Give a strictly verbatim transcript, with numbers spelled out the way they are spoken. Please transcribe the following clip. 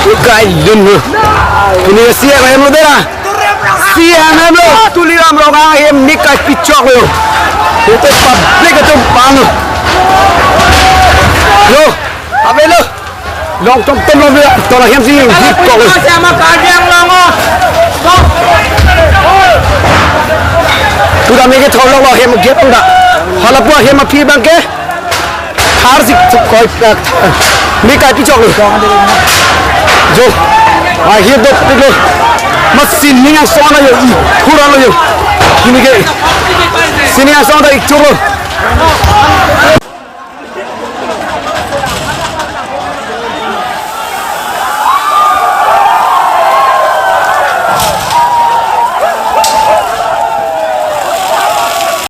Ikai lun. Ini si ahem lo dera. Si ahem lo. Tuliram Ronghang ahem nikai pichok lo. Itu public itu panu. Lo, abe lo. Long tom tom lo, tola hem si hip kok lo. Sama Karbi Anglong lo. Sudah mikir tolong lo hem gap enggak. Hala pu ahem aphi bangke. Har sik koi, nikai pichok lo. Jo. Ahi dot lo. Mas sining angsong lo yo. Kurang lo yo. Ini ke. Sining angsong ta ik chok lo.